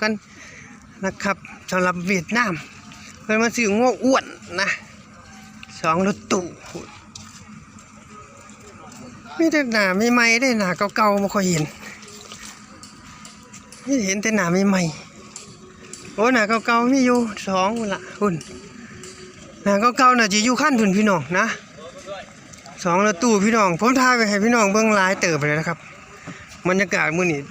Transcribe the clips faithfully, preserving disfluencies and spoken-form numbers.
กันนะครับ สำหรับเวียดนาม เพิ่นมาซื้องัวอ้วนนะ สองรถตู้ มีแต่หน้าใหม่ๆ ได้ หน้าเก่าๆ บ่ค่อยเห็น มีเห็นแต่หน้าใหม่ๆ โอ้ หน้าเก่าๆ มีอยู่สองพุ่นละ พุ่น หน้าเก่าๆ น่าจะอยู่คันพุ่นพี่น้องนะ สองรถตู้พี่น้อง ผมถ่ายไปให้พี่น้องเบิ่งหลายเติบเลยนะครับ บรรยากาศมื้อนี้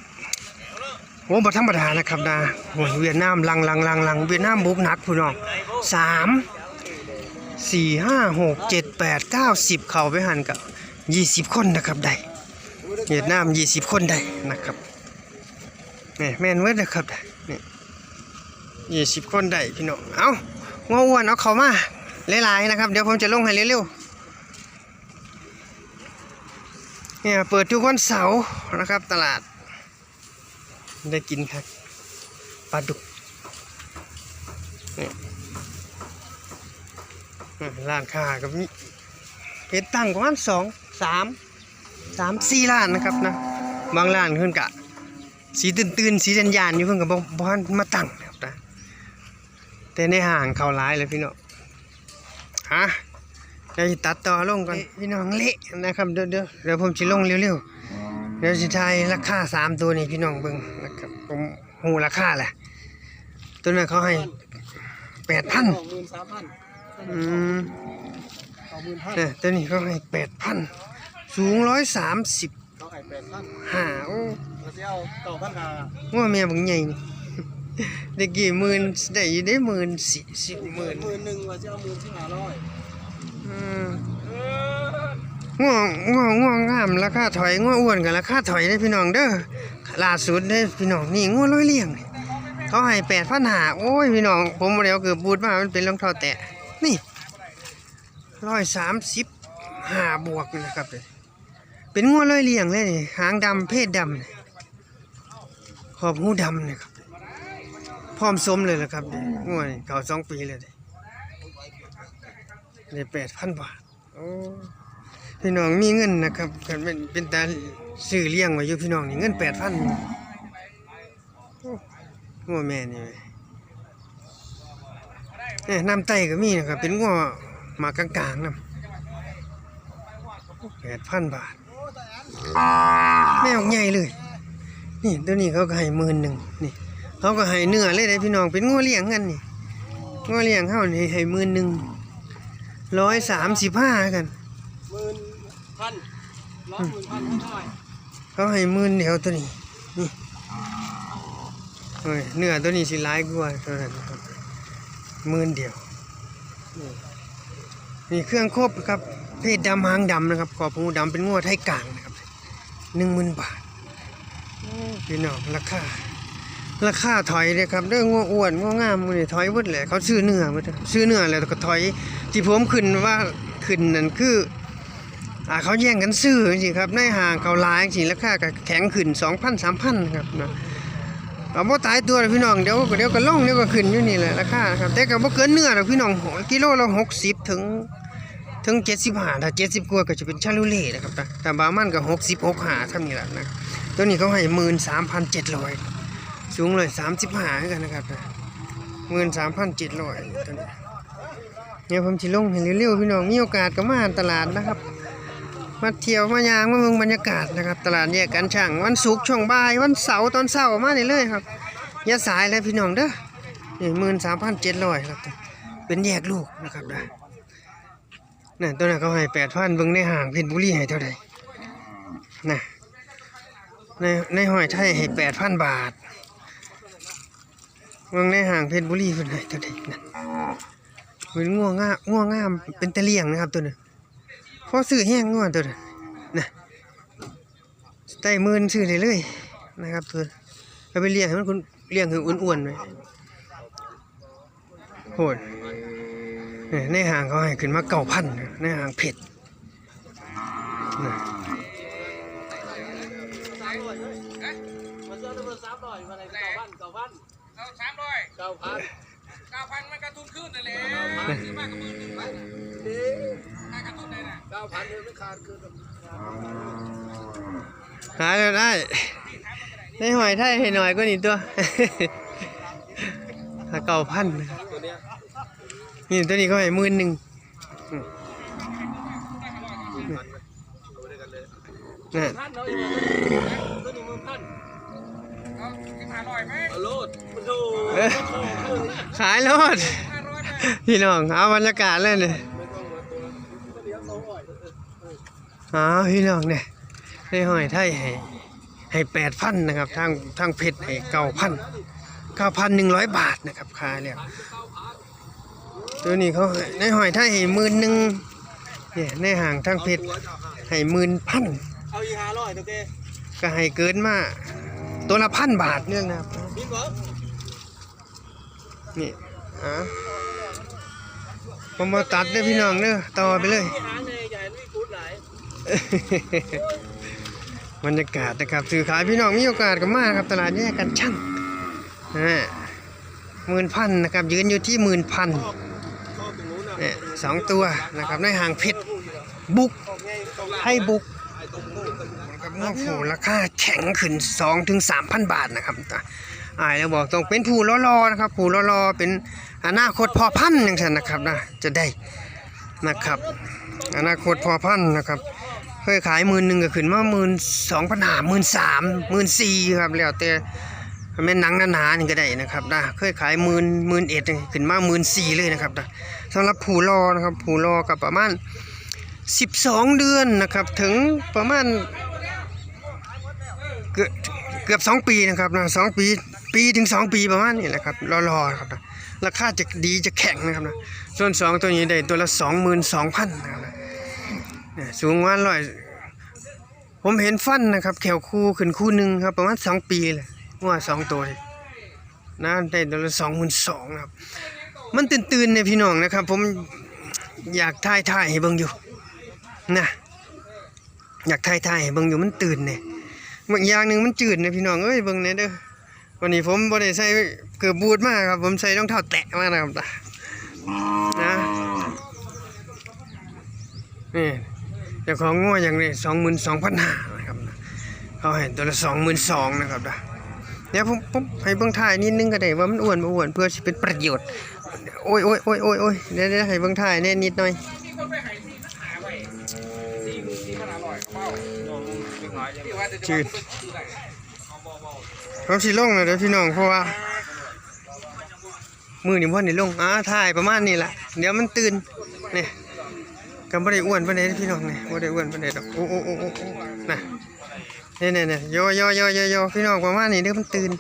โอ้ บ่ธรรมดานะครับนะ โอ้ย เวียดนามลังลังลังลัง เวียดนามบุกหนักพี่น้อง สาม สี่ ห้า หก เจ็ด แปด เก้า สิบ เข้าไปหั่นก็ ยี่สิบ คนนะครับ ได้ เวียดนาม ยี่สิบ คนได้นะครับ นี่แม่นเวิดนะครับ นี่ ยี่สิบ คนได้พี่น้อง เอ้า งัวอ้วนเอาเข้ามา หลายๆ นะครับ เดี๋ยวผมจะลงให้เร็วๆ เนี่ย เปิดทุกวันเสาร์นะครับ ตลาด ได้กินครับ ปลาดุก นี่ อ่ะ ร้านค้าก็มี เฮ็ดตั้งประมาณสอง สาม สาม สี่ ร้านนะครับนะ บางร้านเพิ่นกะ สีตื่นๆ สีย่านๆ อยู่ เพิ่นก็บ่ บ่ทันมาตั้งนะครับนะ แต่ในห้างเข้าหลายเลยพี่น้อง ฮะ เดี๋ยวสิตัดต่อลงก่อน พี่น้อง เละนะครับ เดี๋ยว เดี๋ยว เดี๋ยวผมสิลงเร็วๆ เดี๋ยวสิถ่ายราคาสามตัวนี้พี่น้องเบิ่งนะครับ ผมฮู้ราคาแหละ ตัวนั้นเขาให้ แปดพัน สองหมื่นสามพัน อืม สองหมื่นห้า เออ ตัวนี้เขาให้ แปดพัน สูง ร้อยสามสิบ เขาให้ แปดพัน ห้า โอ้ ว่าสิเอา เก้าพันห้า งัวแม่บักใหญ่นี่ ได้กี่หมื่น ได้อยู่ได้ หมื่นสี่ สิบ หมื่น หมื่นหนึ่ง ว่าสิเอา หมื่นสี่ห้าร้อย อืม งัว งัว งัวงามราคาถอย งัวอ้วนก็ราคาถอยเด้อพี่น้องเด้อ ล่าสุดเด้อพี่น้อง นี่งัวร้อยเลี้ยง เขาให้ แปดพันห้า โอ้ยพี่น้อง ผมบ่ได้เอาเกือบบูทมา มันเป็นรองเท้าแตะ นี่ ร้อยสามสิบห้า บวกนะครับ เป็นงัวร้อยเลี้ยงเลยนี่ หางดำ เพศดำนี่ ขอบหูดำนี่ครับ พร้อมสมเลยล่ะครับ งัวนี่ เขาสองปีเลยนี่ ได้ แปดพัน บาท โอ้ พี่น้องมีเงินนะครับ คันเป็น เป็นตาซื้อเลี้ยงไว้อยู่พี่น้องนี่ เงิน แปดพัน โอ้ งัวแม่นี่เว้ย เนี่ย น้ำไต้ก็มีนะครับ เป็นงัวหมากกลางๆ นำ แปดพัน บาท แม่บักใหญ่เลย นี่ ตัวนี้เขาก็ให้ หมื่นหนึ่ง นี่ เขาก็ให้เนื้อเลยเด้อพี่น้อง เป็นงัวเลี้ยงกันนี่ งัวเลี้ยงเฮานี่ให้ หมื่นหนึ่ง ร้อยสามสิบห้า กัน หมื่นพัน ร้อย หมื่นพัน เท่าไหร่ เขาให้ หมื่นเดียวตัวนี้ นี่ เฮ้ย เนื้อตัวนี้สิหลายกว่าตัวนั้นครับ หมื่นเดียว นี่ นี่เครื่องครบครับ เพศดำหางดำนะครับ ขอบหูดำ เป็นงัวไทยกลางนะครับ หนึ่งหมื่น บาท โอ้ พี่น้อง ราคา ราคาถอยเลยครับ เด้อ งัวอ้วน งัวงาม มื้อนี้ถอยเบิดแหละ เขาซื้อเนื้อเบิด ซื้อเนื้อแล้วก็ถอย ที่ผมขึ้นว่าขึ้นนั่นคือ อ่า เขาแย่งกันซื้อจังซี้ครับ ในห้างเขาหลายจังซี้ ราคาก็แข็งขึ้น สองพัน สามพัน ครับนะ เอาบ่ตายตัวเลยพี่น้อง เดี๋ยว เดี๋ยวก็ลง เดี๋ยวก็ขึ้นอยู่นี่แหละ ราคาครับ แต่ก็บ่เกินเนื้อดอกพี่น้อง กิโลละ หกสิบ ถึง ถึง เจ็ดสิบห้า ถ้า เจ็ดสิบ กว่าก็จะเป็นชาลูเล่นะครับนะ ถ้าบามันก็ หกสิบ หกห้า เท่านี้แหละนะ ตัวนี้เขาให้ หมื่นสามพันเจ็ดร้อย สูง ร้อยสามสิบห้า คือกันนะครับนะ หมื่นสามพันเจ็ดร้อย ตัวนี้ เดี๋ยวผมสิลงให้เร็วๆ พี่น้อง มีโอกาสก็มาตลาดนะครับ มาเที่ยว มาย่าง มาเบิ่งบรรยากาศนะครับ ตลาดแยกกันช่าง วันศุกร์ช่วงบ่าย วันเสาร์ตอนเช้ามาได้เลยครับ อย่าสายเลยพี่น้องเด้อ นี่ หมื่นสามพันเจ็ดร้อย ครับ เป็นแยกลูกนะครับนะ นั่น ตัวนั้นเขาให้ แปดพัน เบิ่งในห้างเพชรบุรีให้เท่าใดนะ ใน ในห้อยไทยให้ แปดพัน บาท เบิ่งในห้างเพชรบุรีเพิ่นให้เท่าใดนั่น เป็นงัวงาม งัวงาม เป็นตาเลี้ยงนะครับตัวนั้น พอซื้อแฮงงัวตัวนั้นนะ ได้หมื่นซื้อได้เลยนะครับ ตัว เอาไปเลี้ยงให้มันคุณ เลี้ยงให้อ้วนๆ ไว้ โหด เนี่ย ในห้างเขาให้ขึ้นมา เก้าพัน ในห้างเพชรนะ เอาสามร้อย เก้าพัน เก้าพัน มันก็ทุนขึ้นนั่นแหละ ซื้อมาก็หมื่นหนึ่งพัน เอ๊ะ ค่าขาดทุนเลยนะ เก้าพัน เลยไม่ขาดคืนหรอก ขายแล้วได้ ในหอยไทยให้หน่อยก็นี่ตัว หาเก้าพันนะครับ นี่ตัวนี้เขาให้หมื่นหนึ่ง นะ เอาโลด เออ ขายโลด พี่น้อง เอาบรรยากาศเลยเนี่ย อ๋อ พี่น้องเนี่ย ในหอยไทยให้ ให้แปดพันนะครับ ทาง ทางเพชรให้เก้าพัน เก้าพันหนึ่งร้อยบาทนะครับ ขายแล้ว ตัวนี้เขาให้ ในหอยไทยให้หมื่นหนึ่ง เนี่ย ในห้างทางเพชรให้หมื่นพัน เอาอีกห้าร้อยตัวเต้ ก็ให้เกินมา ตัวละพันบาทเนี่ยนะครับ นี่ อ่ะ ผมมาตัดเด้อพี่น้องเด้อ ต่อไปเลย บรรยากาศนะครับ ซื้อขายพี่น้องมีโอกาสก็มาครับ ตลาดแยกกันชั่น นะ หมื่นพันนะครับ ยืนอยู่ที่หมื่นพัน เนี่ย สองตัวนะครับ ในหางเพชร บุก ให้บุก นะครับ งวดผู้ราคาแข็งขึ้น สองถึงสามพันบาทนะครับ อ้ายแล้วบอกต้องเป็นผู้หล่อๆนะครับ ผู้หล่อๆเป็นอนาคตพ่อพันธุ์จังซั่นนะครับนะ จะได้นะครับ อนาคตพ่อพันธุ์นะครับ เคยขายหมื่นหนึ่งก็ขึ้นมาหมื่นสองพันห้า หมื่นสาม หมื่นสี่ครับ แล้วแต่ แม่นหนังหนาๆนี่ก็ได้นะครับนะ เคยขายหมื่น หมื่นเอ็ด ขึ้นมาหมื่นสี่เลยนะครับนะ สำหรับผู้หล่อนะครับ ผู้หล่อก็ประมาณ สิบสองเดือนนะครับ ถึงประมาณ เกือบ เกือบสองปีนะครับนะ สองปี ปีถึงสองปีประมาณนี้แหละครับ หล่อๆครับนะ ราคาจะดีจะแข็งนะครับนะ ส่วนสองตัวนี้ได้ตัวละสองหมื่นสองพันนะครับนะ เนี่ย สูงประมาณร้อย ผมเห็นฟันนะครับ แข้วคู่ขึ้นคู่หนึ่งครับ ประมาณสองปีเลย งัวสองตัวนี่นะ ได้ตัวละสองหมื่นสองนะครับ มันตื่นๆเนี่ยพี่น้องนะครับ ผมอยากถ่ายถ่ายให้เบิ่งอยู่นะ อยากถ่ายถ่ายให้เบิ่งอยู่ มันตื่นเนี่ย บางอย่างหนึ่งมันจืดเนี่ยพี่น้องเอ้ย เบิ่งแหน่เด้อ วันนี้ผมบ่ได้ใส่เกิร์ตบูทมาครับ ผมใส่รองเท้าแตะมานะครับ นะ นี่ เจ้าของงัวอย่างนี้ สองหมื่นสองพันห้านะครับ เขาให้ตัวละสองหมื่นสองนะครับนะ เดี๋ยวผม ผมให้เบิ่งถ่ายนิดนึงก็ได้ ว่ามันอ้วนบ่อ้วน เพื่อสิเป็นประโยชน์ โอ้ย โอ้ย โอ้ย โอ้ย โอ้ย เดี๋ยว เดี๋ยวให้เบิ่งถ่ายแหน่นิดหน่อย จืด ผมสิลงแล้วเด้อพี่น้อง เพราะว่า มื้อนี้บ่ทันได้ลง อ่า ถ่ายประมาณนี้ล่ะ เดี๋ยวมันตื่น นี่ ก็บ่ได้อ้วนปานใดพี่น้อง นี่ บ่ได้อ้วนปานใดดอก โอ้ โอ้ โอ้ โอ้ โอ้ นะ นี่ นี่ นี่ โย โย โย โย โย พี่น้อง ประมาณนี้เด้อ มันตื่น